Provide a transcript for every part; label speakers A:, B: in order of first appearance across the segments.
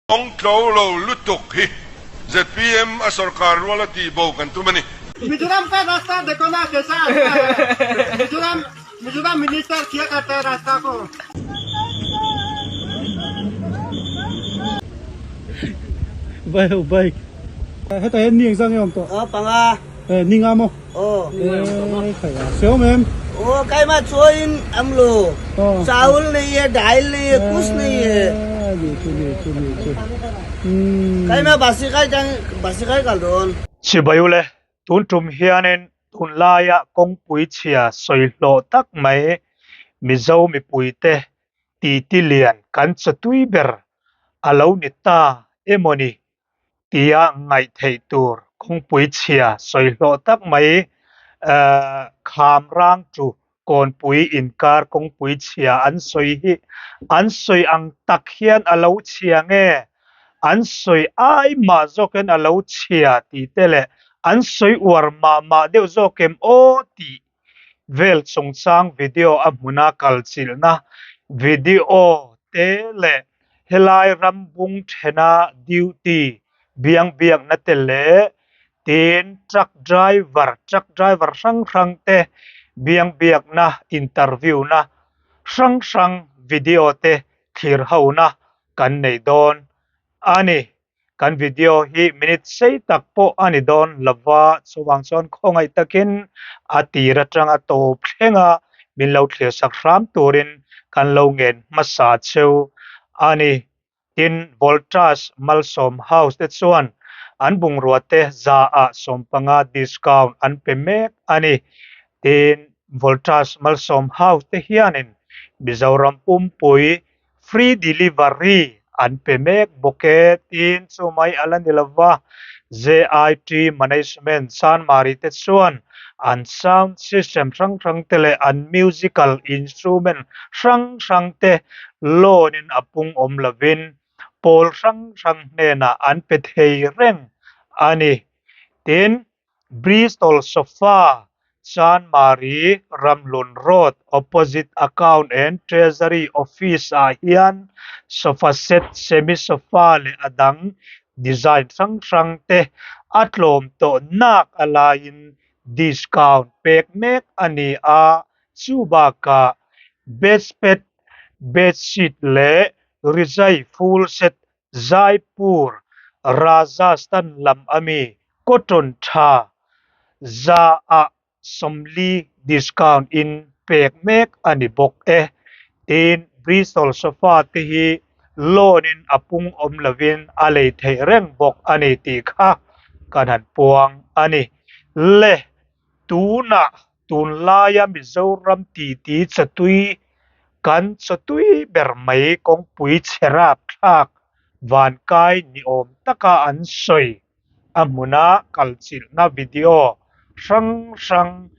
A: Kawng tlo lo lutuk hi zpm a sorkar rual a tih bo kan tum a ni.
B: Mizoram ka rasta dekho na kaisa acha hai Mizoram Mizoram minister kya karta hai rasta ko.
C: Vai ho bike. Hetah hian ni engzah nge awm tawh?
D: Aw panga.
C: Eh ni nga maw?
D: Aw.
C: Eh khai a hre awm em?
D: Aw keimah chuain am lo. Chawul nei e, dail nei e, kuch nei e.
C: Eh ni chu ni chu ni chu. Umm.
D: Keimah basi kai tang basi kai kal dawn.
E: Chibai ule, tun tum hianin tunlaia kawngpui chhia sawi hlawh tak mai Mizo mipuite titi lian kan chatui ber a lo ni ta emawni tia ngaih theih tur kawngpui chhia sawi hlawh tak mai kham rang chu kawnpui inkar kawngpui chhia an sawi hi an sawi ang tak hian a lo chhia nge an sawi ai mah zawkin a lo chhia tih te leh an sawi uar mah mah deuh zawk em aw tih vel chungchang video a hmuna kal chilhna video te leh helai ram bung thena duty biang biakna te leh tin truck driver truck driver hrang hrang te biang biakna interview na hrang hrang video te thlir hona kan nei dawn a ni. Kan video hi minute sei tak pawh a ni dawn lova, chuvang chuan khawngaih takin a tir atanga tawp thlenga min lo thlir sak hram turin kan lo ngen hmasa cheu a ni. Tin, Voltas Malsawm House te chuan an bungrua te za ah 15 discount an pe mek a ni. Tin, Voltas Malsawm House te hianin Mizoram pumpui Free delivery an pe mek bawk e tiin chu mai a la ni lova, JIT Management Chanmari te chuan an sound system hrang hrang te leh an musical instrument hrang hrang te loan in a pung awm lovin pawl hrang hrang hnenah an pe thei reng a ni. Tin, Bristol Sofa, Chanmari, Ramhlun Road, opposite Account and Treasury Office ah hian sofa set, semi sofa leh a dang design hrang hrang te a tlawm tawh nak a laiin discount pek mek a ni a, chu bakah bedspread, bedsheet leh rizai full set Jaipur, Rajasthan lam ami cotton tha za ah 40 discount in pek mek a ni bawk e. Tin, Bristol sofa te hi loan in a pung awm lovin a lei theih reng bawk a ni tih kha kan han puang a ni. Le, tunah Tunlaia Mizoram titi chawtui kan chawtui ber mai kawngpui chhe rapthlak vankai ni awm taka an sawi a hmuna kalchilhna video hrang hrang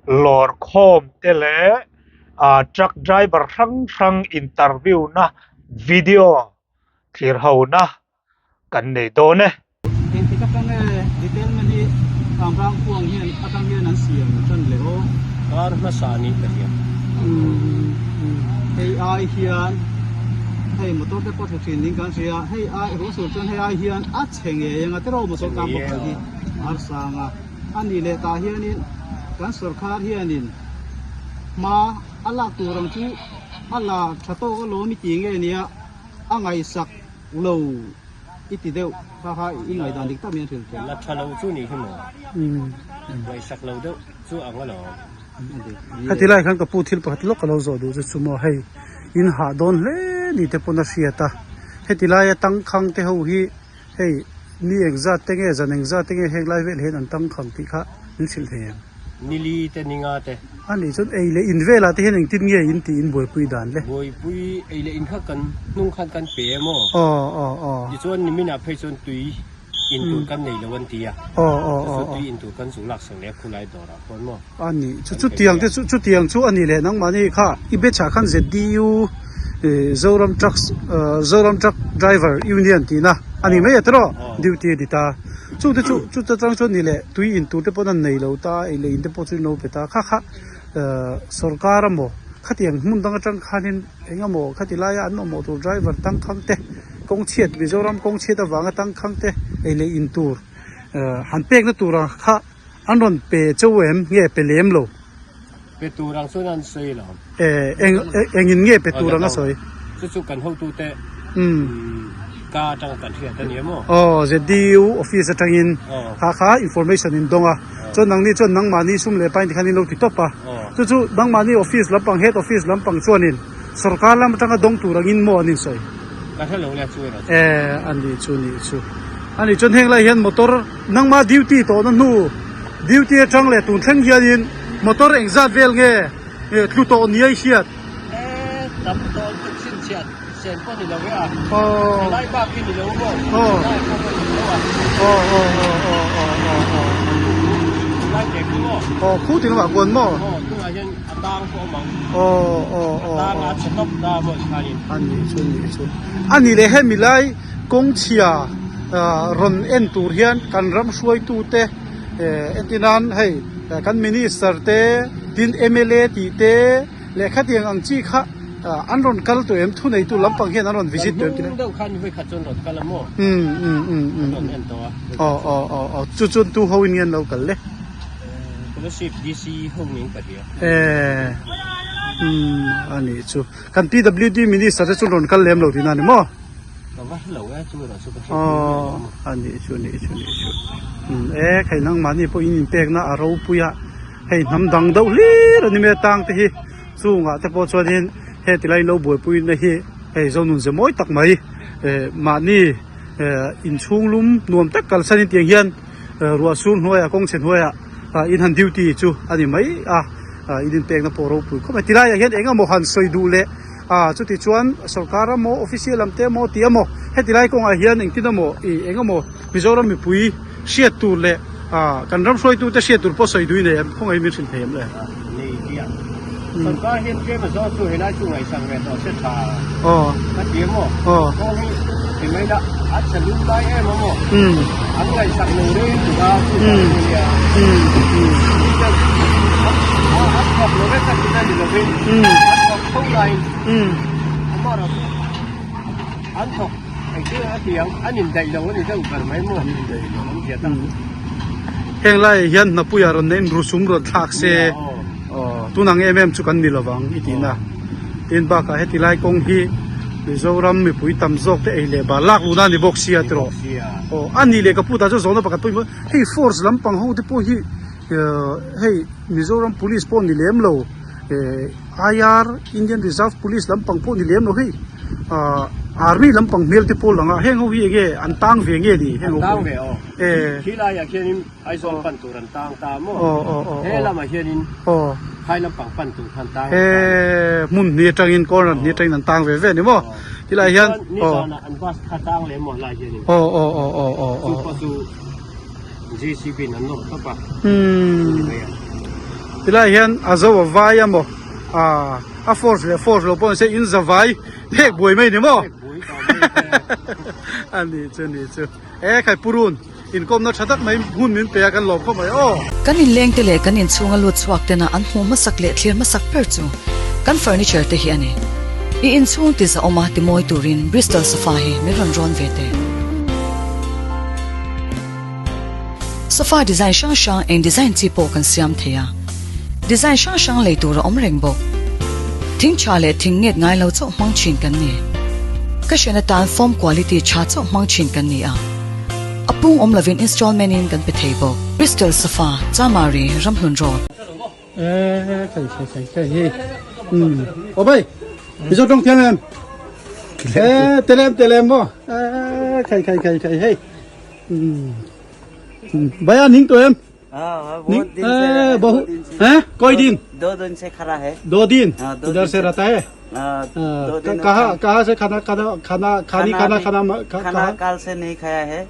E: lawr khawm te leh truck driver hrang hrang interview na video thlir ho na kan nei dawn e.
C: Engtik atang nge detailment hi Khamrang khuang hian atang hian an siam tan leh aw.
F: Kar hmasa nih ka hria.
C: Hei ai hian hei motor te pawh tha thin ding kan hria hei ai ruahsur chuan hei ai hian a chhe ngei anga tiraw motor tang bawk kal hi a harsang a a nih leh tah hianin kan sorkar hianin hma a lak tur ang chu a la tha tawk alawm i tih nge nia a ngaihsak lo i ti deuh kha kha i ngaihdan dik tak mai an hrilh tawh.
F: La tha lo chu nih hi maw? Ngaihsak lo deuh chu ang alawm.
C: Heti lai khan ka pu thil pakhat lawk ka lo zawh duh chu chu maw hei in hah dawn hle ni te pawn a hriat a, heti laia tangkhang te ho hi hei ni engzat te nge zan engzat te nge heng lai vel hian an tangkhang tih kha min hrilh thei em?
F: Nili te ninga te.
C: A nih chuan ei leh in velah te hian engtin nge in tih in buaipui dan le?
F: Buaipui ei leh in kha kan hnung khan kan pe em aw?
C: Aw aw aw.
F: Tichuan niminah phei chuan tui in tur kan nei lo an ti a.
C: Aw aw aw.
F: Chuan tui in tur kan zuk lak sak leh a khulai dawrah khawn maw?
C: A nih chu chutiang te chu chutiang chu a nih leh nangmahni kha i batch ah khan ZDU Zoram Trucks Zoram Truck Driver Union tihna a ni mai a tiraw? Duty a ni ta. Chungte chu chuta tang chuan ni leh tui in tur te pawh an nei lo ta ei leh in te pawh chu in lo pe ta kha kha ehh sorkar amaw khatiang hmun dang atang khanin eng emaw khati laia an awmawh tur driver tangkhang te. kawng chhiat Mizoram kawng chhiat avanga tangkhang te ei leh in tur han pekna tura kha an rawn pe chauh em nge pe lem lo.
F: Pe tur ang chuan an sawi lo.
C: Eng engin nge pe tur ang a sawi?
F: Chu chu kan hotute ka atanga kan hriat a ni a maw?
C: Aw ZDU office atangin kha kha information in dawng a, chuan nangni chuan nangmahni sum leh pain tikhan in lo ti tawp a, chu chu nangmahni office lampang head office lampang chuanin sorkar lam atanga dawng tur angin maw an insawi?
F: Ka hre lo le chu erawh
C: chu. E a ni chu ni chu. A nih chuan heng lai hian motor nangma duty tawhna hnu duty atang leh tun thleng hianin motor engzat vel nge tlu tawh ni a i hriat?
F: E tam tawh an kut chhinchhiah sen pawh ni lo e a. Helai bak hi ni lo maw? Helai pawh a ni lo a.
C: Aw aw aw aw aw aw aw.
F: Helai te khu maw?
C: Aw khu ti lamah kuan maw?
F: Aw tunah hian a tang pawh a awm ang.
C: Aw aw aw.
F: A tang a chhe tawp ta maw tikhanin.
C: A nih chu nih chu. A nih leh hemi lai kawng chhia rawn en tur hian kan ram hruaitute entir nan hei kan minister te tin mla tih te leh khatiang ang chi kha an rawn kal tawh em thuneitu lampang hian an rawn visit tawh em
F: tih deuh khan vawi khat chuan rawn kal a maw an rawn en tawh a
C: aw aw aw aw chu chuan tu ho in nge an lo kal le
F: Scholarship DC ho ning ka hria
C: e umm a nih chu kan PWD minister te chu rawn kal lem lo tihna a ni maw.
F: Ka va hre lo e chu erawh chu ka hriat
C: Aw a nih chu nih chu nih chu umm e khai nangmahni pawh in inpekna a ropui a hei hnam dang deuh hlir a ni mai a tang te hi chungah te pawh chuanin heti lai lo buaipui na hi hei zonun ze mawi tak mai eh mahni eh inchhung lum nuam tak kalsanin tiang hian ruah sur hnuaiah kawng chhe hnuaiah ah in han duty chu a ni mai a ah in inpekna pawh ropui khawp mai tilaiah hian eng emaw han sawi duh leh. A chuti chuan sorkar emaw official lam te emaw tih emaw heti lai kawngah hian engtin emaw ih eng emaw Mizoram mipui hriat tur leh ah kan ram hruaitu te hriat tur pawh sawi dui nei em khawngaih min hrilh thei em le?
F: Nei chiah. Sorkar hian tlem a zawh chu helai chu ngaihsak ve tawh se tha ka ti emaw kawng hi ti mai la a chhe lum lai em emaw an ngaihsak lo reng tur a chu vang chu nia an thawk lo vek a tihna ni lovin an thawk tho laiin amaherawh chu an thawk engtin a ti ang an indaih lo a ni deuh ber mai maw an zia tak
C: Heng laiah hian hnapuiah rawn neih rusum rawn thlak se aw tun ang em em chu kan ni lovang i tihna. Tin bakah heti lai kawng hi Mizoram mipui tam zawk te ei leh bar lak luhna a ni bawk sia tiraw. Aw a nih leh ka pu ta chu zawhna pakhat pawh hei force lampang ho te pawh hi hei Mizoram police pawh ni lem lo IR Indian Reserve Police lampang pawh ni lem lo hei Army lampang hmel te pawh lang a heng ho hi enge an tang ve nge ni heng ho
F: pawh hi. Khilaiah khianin Aizawl pan tur an tang ta maw? He lamah hianin phai lampang pan tur kha an tang ve ta
C: a ni. Hmun hnih atangin corner hnih atangin an tang ve ve a ni maw? Tilai hian
F: Tichuan nizanah an bus kha tang leh maw helai hianin? Chu pawh chu JCB in an nawr tawp a.
C: Tilai hian a zo a vai a maw? A force leh force lo pawh ni se in za vai phek buai mai a ni maw? A nih chu nih chu. E khai purun. Inkawmna tha tak mai hmun min pe a kan lawm khawp mai aw.
G: Kan inlengte leh kan inchhunga lut chhuak tena an hmuh hmasak leh thlir hmasak ber chu kan furniture te hi a ni. I inchhung ti zahawma ti mawi turin Bristol sofa hi min rawn rawn ve teh. Sofa design hrang hrang eng design chi pawh kan siam thei a. Design hrang hrang lei tur a awm reng bawk. Thing tha leh thing nget ngai lo chauh hmang thin kan ni. Ka hrian atan foam quality tha chauh hmang thin kan ni a. A pung awm lovin installment in kan pe thei bawk. Bristol Sofa, Chamari, Ramhlun Road.
C: E thei thei thei thei hi um o bai mizo tawng thiam em e telem telem maw e thei thei thei thei hei um bai a ning tawh em
D: बहुत दिन से
C: बहुत हैं कोई दिन
D: दो दिन से खड़ा है
C: दो दिन इधर से रहता है कहाँ कहाँ से खाना खाना खाना खानी खाना खाना
D: खाना कल से नहीं खाया है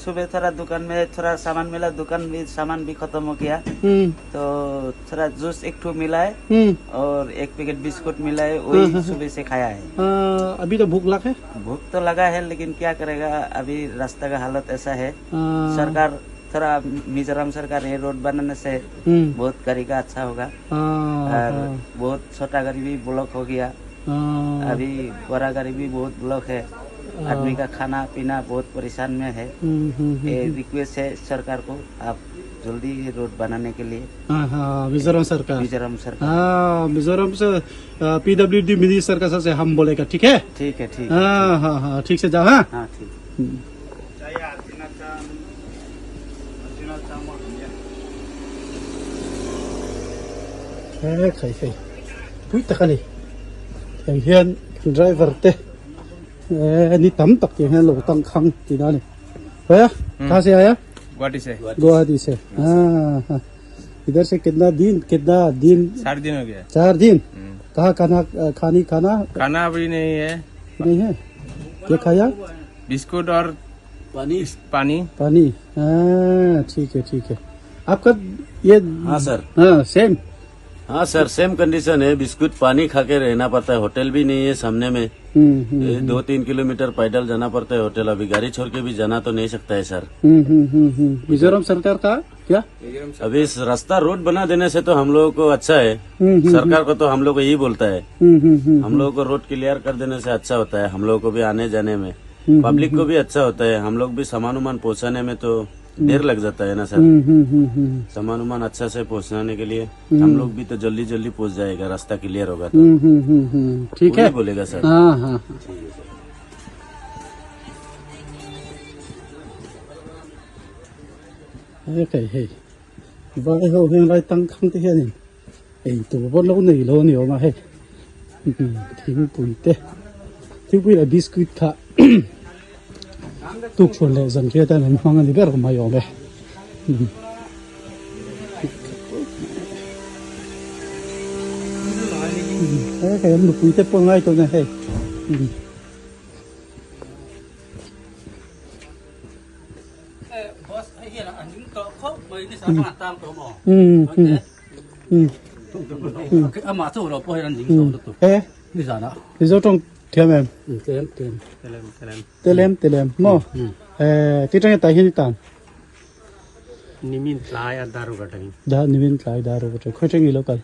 D: सुबह थोड़ा दुकान में थोड़ा सामान मिला दुकान भी सामान भी खत्म हो गया तो थोड़ा जूस एक ठो मिला है और एक पैकेट बिस्कुट मिला है वही सुबह से खाया है
C: अभी तो भूख लगा है
D: भूख तो लगा है लेकिन क्या करेगा अभी रास्ता का हालत ऐसा है सरकार थोड़ा मिजोरम सरकार ये रोड बनाने से बहुत गाड़ी का अच्छा होगा और बहुत छोटा गाड़ी भी ब्लॉक हो गया।
C: हाँ।
D: अभी बड़ा गाड़ी भी बहुत ब्लॉक है, आदमी का खाना पीना बहुत परेशान में है। ये रिक्वेस्ट है सरकार को, आप जल्दी ये रोड बनाने के लिए।
C: हाँ हाँ, मिजोरम सरकार,
D: मिजोरम सरकार।
C: हाँ, मिजोरम से पीडब्ल्यूडी मिनिस्टर का से हम बोलेगा, ठीक है?
D: ठीक है, ठीक है।
C: हाँ हाँ हाँ, ठीक से जाओ। हाँ
D: हाँ, ठीक।
C: Khai khai pui tak ani tiang hian kan driver te ni tam tak tiang hian lo tang khang tih na ani bhaiya kahan se aaya?
H: Guwahati से।
C: गुवाहाटी से। हाँ हाँ, इधर से कितना दिन, कितना दिन?
H: 4 दिन हो गया।
C: 4 दिन। कहाँ खाना खानी खाना?
H: खाना अभी नहीं है।
C: नहीं है? क्या खाया?
H: बिस्कुट और पानी। पानी
C: पानी। हाँ ठीक है, ठीक है। आपका ये?
I: हाँ सर।
C: हाँ सेम।
I: हाँ sir, same condition है। बिस्कुट पानी खा के रहना पड़ता है। होटल भी नहीं है सामने में। 2-3 किलोमीटर पैदल जाना पड़ता है होटल। अभी गाड़ी छोड़ के भी जाना तो नहीं सकता है सर।
C: मिजोरम सरकार का क्या?
I: अभी इस रास्ता रोड बना देने से तो हम लोगों को अच्छा है। सरकार को तो हम लोग को यही बोलता है, हम लोगों को रोड क्लियर कर देने से अच्छा होता है। हम लोगों को भी आने जाने में, पब्लिक को भी अच्छा होता है। हम लोग भी सामान उमान पहुँचाने में तो देर लग जाता है ना सर। सामान उमान अच्छा से पहुँचाने के लिए हम लोग भी तो जल्दी जल्दी पहुँच जाएगा, रास्ता क्लियर होगा तो।
C: ठीक है,
I: बोलेगा सर।
C: हाँ हाँ हाँ। Cái hei vai ho hian lai tang khang te hianin ei tur pawh lo nei lo a ni awm a, hei thingpui te, thingpui leh biscuit kha tukchhuan leh zanriat hian an hmang a ni ber mai awm e. Hei an nupui te pawh ngai tawh nia hei. Mizo tawng thiam em? Telem telem maw? Ti tang e tai hian i tan?
F: Nimin tlai a daru ka tangin.
C: Da nimin tlai daru ka tangin. Khawi tang i lo kal?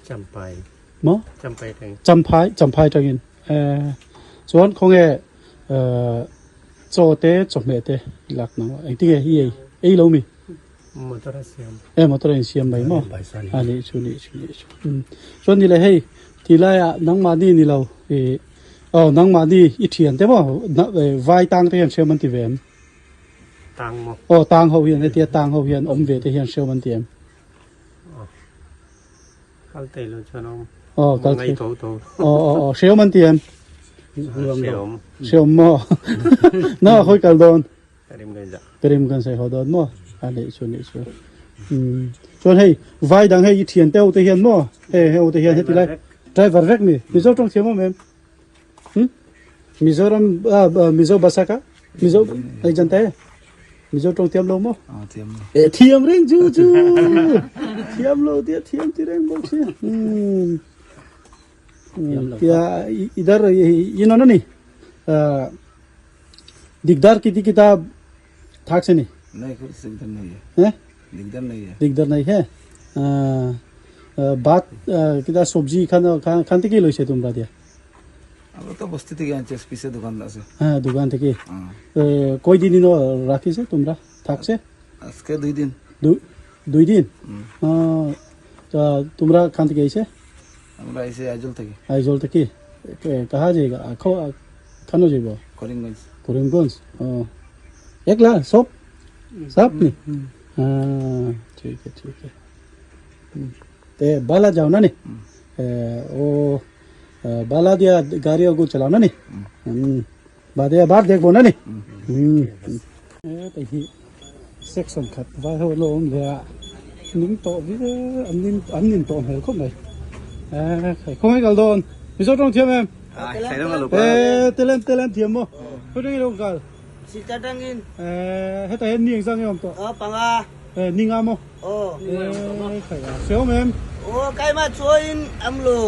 F: Champhai.
C: Maw?
F: Champhai tangin.
C: Champhai Champhai tangin. Chuan khawnge Chaw te chawhmeh te i lak nang a, engtin nge i ei ei lo mi?
F: Motor a siam.
C: E motor a insiam mai maw? A nih chu nih chu nih chu. Chuan ni le hei ti laiah nangmahni ni lo i aw nangmahni i thian te maw vai tang te hian hriam an ti ve em?
F: Tang maw?
C: Aw tang ho hian hetia tang ho hian awm ve te hian hriam an ti em?
F: Kal thei lo chuan awm.
C: Aw kal
F: thei. Tho tho.
C: Aw aw aw hreawm an ti em?
F: Hreawm.
C: Hreawm maw? Na hawi kal dawn.
F: Karim kan za.
C: Karim kan sai haw dawn maw? A nih chu nih chu. Um chuan hei vai dang hei i thian te ho te hian maw? Hei hei ho te hian heti lai driver vek mi. Mizo tawng thiam awm em? Hmm? Mizoram Mizo basa ka? Mizo ai janta hai? Mizo tawng thiam lo maw?
J: Thiam lo.
C: E thiam reng chu chu. Thiam lo tia thiam ti reng bawk sia. Hmm. Tia idhar इन्होंने नहीं दिगदार कितनी किताब थाक से नहीं?
J: नहीं कुछ दिगदार नहीं है।
C: हैं?
J: दिगदार नहीं है।
C: दिगदार नहीं है। ভাত কিতা সবজি খান খান থেকে লইছে তোমরা দিয়া?
J: আমরা তো বস্তি থেকে আনছি, পিছে দোকান আছে।
C: হ্যাঁ দোকান থেকে। কই দিন রাখিছে তোমরা থাকছে?
J: আজকে 2 দিন।
C: 2 দিন? তা তোমরা খান থেকে আইছে?
J: আমরা আইছি আইজল থেকে।
C: আইজল থেকে। কাহা যাইগা? খানো যাইব?
J: করিমগঞ্জ।
C: করিমগঞ্জ। ও একলা সব সব নি? হ্যাঁ ঠিক আছে ঠিক আছে। ते बाला जाओ ना नहीं ओ बाला दिया गाड़ी को चलाओ ना नहीं बादे बार देखो ना नहीं ते section khat vai ho lo om le ning to vi an nin to hel khop mai khai không ai gal don mizo tong thiam em telem telem thiam mo ko ding lo gal
D: sita tangin
C: heta hen ning sang em to
D: panga
C: ninga mo
D: ओ
C: ma'am
D: ओ काय मा चोइन अमलो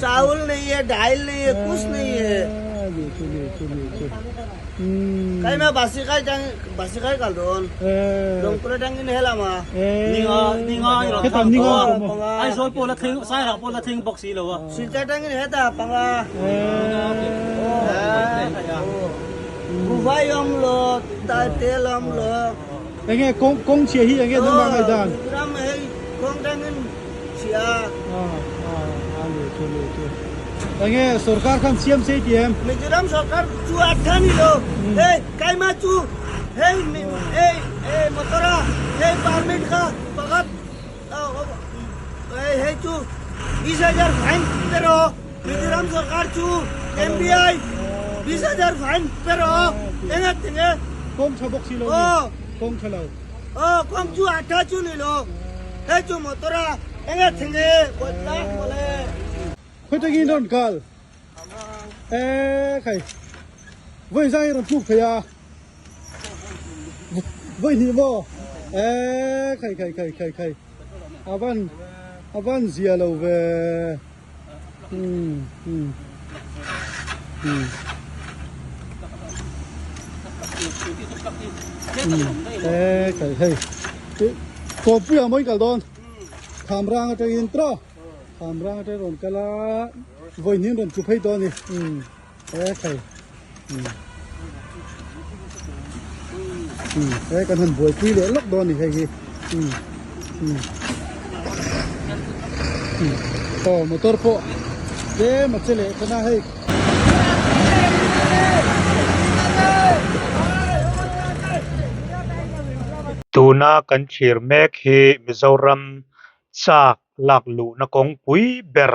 D: चावल नहीं है, दाल नहीं है, कुछ नहीं है।
B: Kaima basi kai tang basi kai kal dawn Lawngpui atangin helama
C: Ninga ninga heta ninga
B: Aizawl pawh la thleng Sairang pawh la thleng bawk si lo a Silchar atangin heta panga Kuvai awm lo Tel awm lo
C: Enge kawng kawng chhia hi enge nangmah ngaihdan?
B: Ram hei kawng tangin chhia.
C: A lu chu lu chu. Enge sorkar khan siam sei ti em?
B: Mizoram sorkar chu a tha ni lo. Hei kaima chu hei hei hei motor a hei permit kha pakhat hei hei chu 20000 fine pe rawh Mizoram sorkar chu MBI 20000 fine pe rawh enga tinge
C: Kawng tha bawk si lo ni. Kawng tha lo.
B: Aw kawng chu a tha chu ni lo. Hei chu motor a enga thinge buat tak mawle.
C: Khawi takin rawn kal. E khai. Vawi zai rawn tluk thei a. Vawi hnih maw. E khai khai khai khai khai. Avan avan zia lo ve. Um um um e khai hei kawpui ah mawi kal dawn kham rang atangin tawh kham rang atangin rawn kal a vawi hnih an rawn tlu phei tawh a ni um e khai um um he kan han buaipui leh lawk dawn a ni hei hi um um um aw motor pawh tlem a che leh tan a hei.
E: Tuna kan thlir mek hi Mizoram chak lak luhna kawngpui ber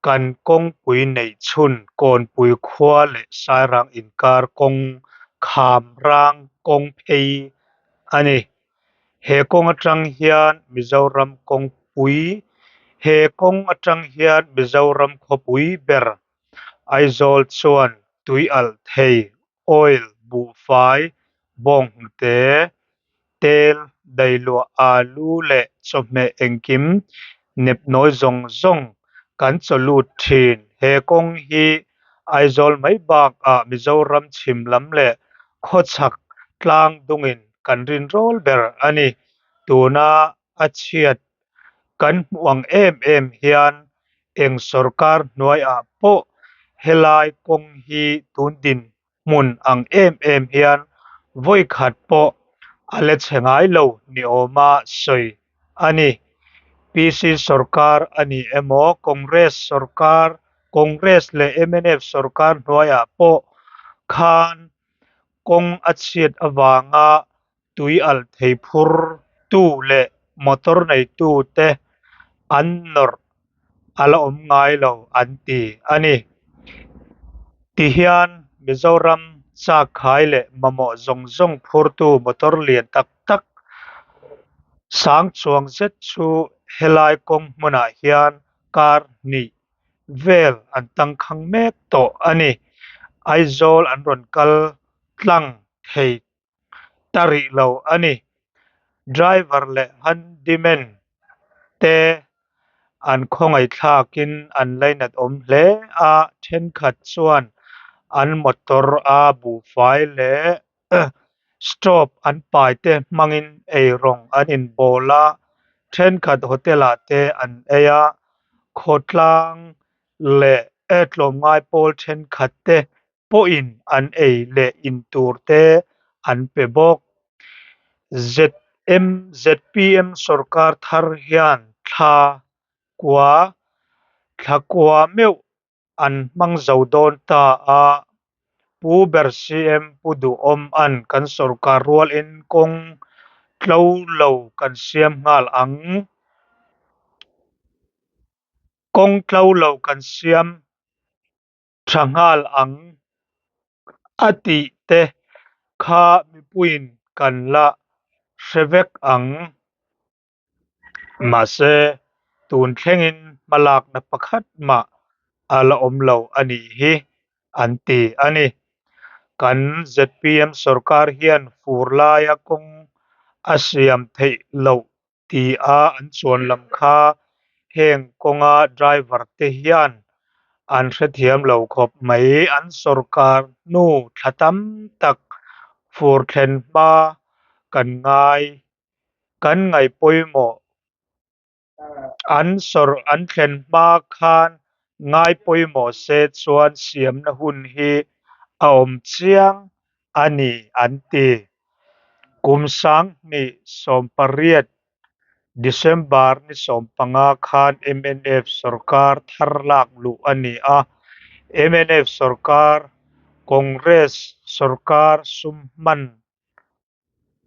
E: Kan kawngpui neih chhun Kawnpui khua leh Sairang inkar kawng kham rang kawng phei a ni. He kawng atang hian Mizoram kawngpui He kawng atang hian Mizoram khawpui ber Aizawl chuan tui alh thei oil, buhfai, bawnghnute, tel, dailuah, alu leh chawhmeh engkim nepnawi zawng zawng kan chaw lut thin. He kawng hi Aizawl mai bakah Mizoram chhim lam leh khawchhak tlang dungin kan rinrawl ber a ni. Tuna a chhiat kan hmuh ang em em hian eng sorkar hnuaiah pawh helai kawng hi tun dinhmun ang em em hian vawi khat pawh a la chhe ngai lo ni awma sawi a ni. PC sorkar a ni emaw Congress sorkar, Congress leh mnf sorkar hnuaiah pawh khan kawng a chhiat avanga tui alh thei phur tu leh motor neitu te an nawrh a la awm ngai lo an ti a ni. Tihian Mizoram chakkhai leh mamawh zawng zawng phurtu motor lian tak tak sang chuang zet chu helai kawng hmunah hian kar hnih vel an tangkhang mek tawh a ni. Aizawl an rawn kal tlang thei ta rih lo a ni. Driver leh handyman te an khawngaihthlakin an lainat awm hle a, thenkhat chuan an motor a buhfai leh stove an pai te hmangin eirawng an inbawl a, thenkhat hotel ah te an ei a, khawtlang leh tlawmngai pawl thenkhat te pawhin an ei leh in tur te an pe bawk. ZM zpm sorkar thar hian thla kua thla kua meuh an hmang zo dawn ta a, Pu ber CM Pu Duhawm an kan sorkar rualin kawng tlo lo kan siam nghal ang. Kawng tlo lo kan siam tha nghal ang a tih te kha mipuiin kan la hre vek ang. Mahse, tun thlengin hmalakna pakhat mah a la awm lo a nih hi an ti a ni. Kan zpm sorkar hian fur laia kawng a siam theih loh ti a an chuan lam kha heng kawnga driver te hian. an hrethiam lo khawp mai. An sorkar hnu thla tam tak fur thlen hma kan ngai kan ngaih pawimawh an sawr an thlen hma khan ngai pawimawh se chuan siamna hun hi a awm chiang a ni an ti. Kum 2018 December ni 15 khan mnf sorkar thar lak luh a ni a, mnf sorkar Congress sorkar sum hman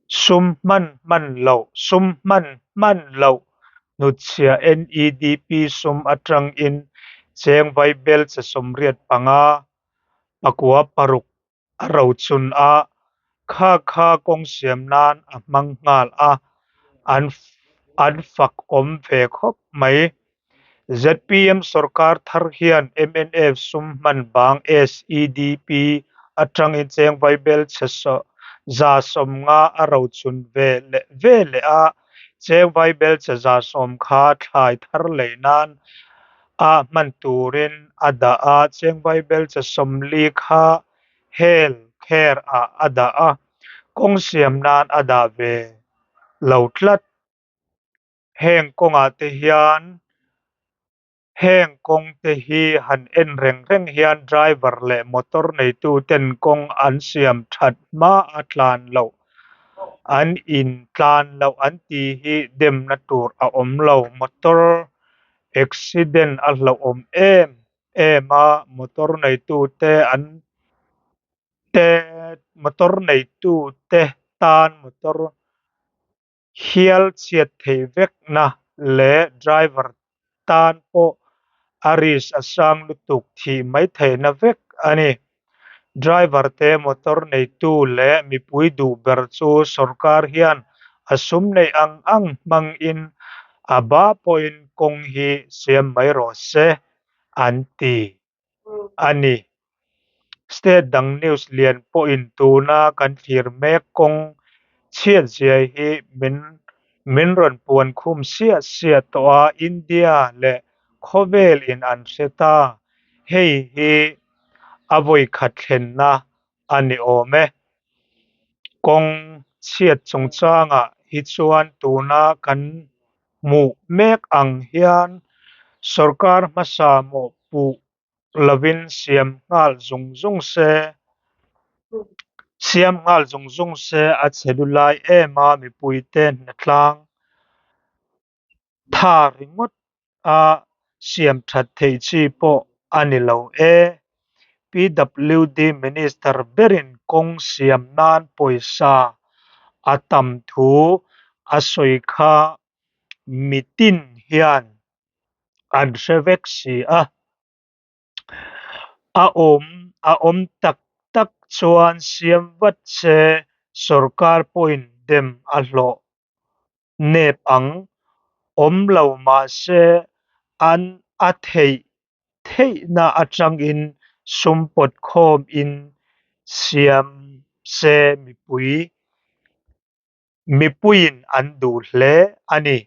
E: Sum hman hman loh, sum hman hman loh hnutchhiah NEDP sum atangin cheng vaibel che 85, 6 a rochun a, kha kha kawng siam nan a hmang nghal a, an an fak awm ve khawp mai. ZPM sorkar thar hian mnf sum hman bang SEDP atangin cheng vaibel chhe 150 a rochun ve leh ve leh a, cheng vaibel chhe 100 kha thlai thar lei nan a hman turin a dah a, cheng vaibel chhe 40 kha health care ah a dah a, kawng siam nan a dah ve lo tlat. Heng kawngah te hian heng kawng te hi han en reng reng hian driver leh motor neitu ten kawng an siam that hma a tlan loh an in tlan loh an tih hi demna tur a awm lo. Motor accident a hlauhawm em em a, motor neitu te an te motor neitu te tan motor hial chhiat theih vekna leh driver tan pawh a risk a sang lutuk thih mai theihna vek a ni. Driver te motor neitu leh mipui duh ber chu sorkar hian a sum neih ang ang hmangin a ba pawhin kawng hi siam mai rawh se an ti a ni. State dang news lian pawhin tuna kan thlir mek kawng chhiat zia hi min min rawn puan khum siah siah tawh a, India leh khawvel in an hre ta. Hei hi a vawikhat thlenna a ni awm e. Kawng chhiat chungchangah hi chuan tuna kan hmuh mek ang hian sorkar hmasa mawhpuh lovin siam nghal zung zung se, siam nghal zung zung se a chhe lu lai em a, mipuite hnatlang tha ringawt a siam that theih chi pawh a ni lo e. PWD Minister berin kawng siam nan pawisa a tam thu a sawi kha mitin hian an hre vek si a. A awm a awm tak tak chuan siam vat se sorkar pawhin dem a hlawh nep ang awm lo mahse an a theih theihna atangin sum pawt khawm in siam se mipui mipuiin an duh hle a ni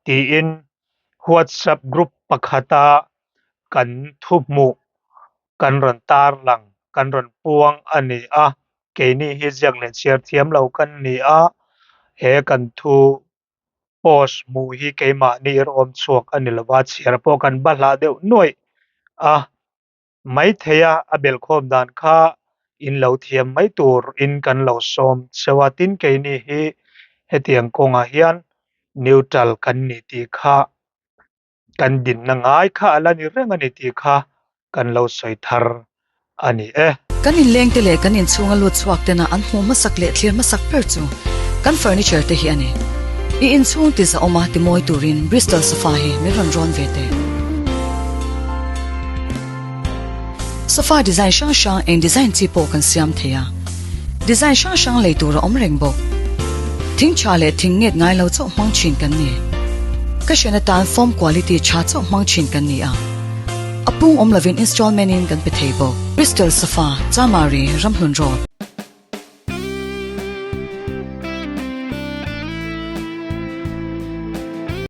E: tiin WhatsApp group pakhata kan thuhmuh kan rawn tarlang kan rawn puang a ni a, keini hi ziak leh chhiar thiam lo kan ni a, he kan thu post hmuh hi keimahni rawm chhuak a ni lova, chhiar pawh kan bahlah deuh nuaih a. Maithei a a belhkhawm dan kha in lo thiam mai tur in kan lo sawm cheu a, tin keini hi hetiang kawngah hian neutral kan ni tih kha kan dinna ngai kha a la ni reng a ni tih kha kan lo sawi thar a ni e.
G: Kan inlengte leh kan inchhunga lut chhuak tena an hmuh hmasak leh thlir hmasak ber chu kan furniture te hi a ni. I inchhung ti zahawma ti mawi turin Bristol sofa hi min rawn rawn ve teh. Sofa design hrang hrang eng design chi pawh kan siam thei a, design hrang hrang lei tur a awm reng bawk. Thing tha leh thing nget ngai lo chauh hmang thin kan ni. Ka hrian atan foam quality tha chauh hmang thin kan ni a, a pung awm lovin installment in kan pe thei bawk. Bristol sofa, Chamari, Ramhlun Road.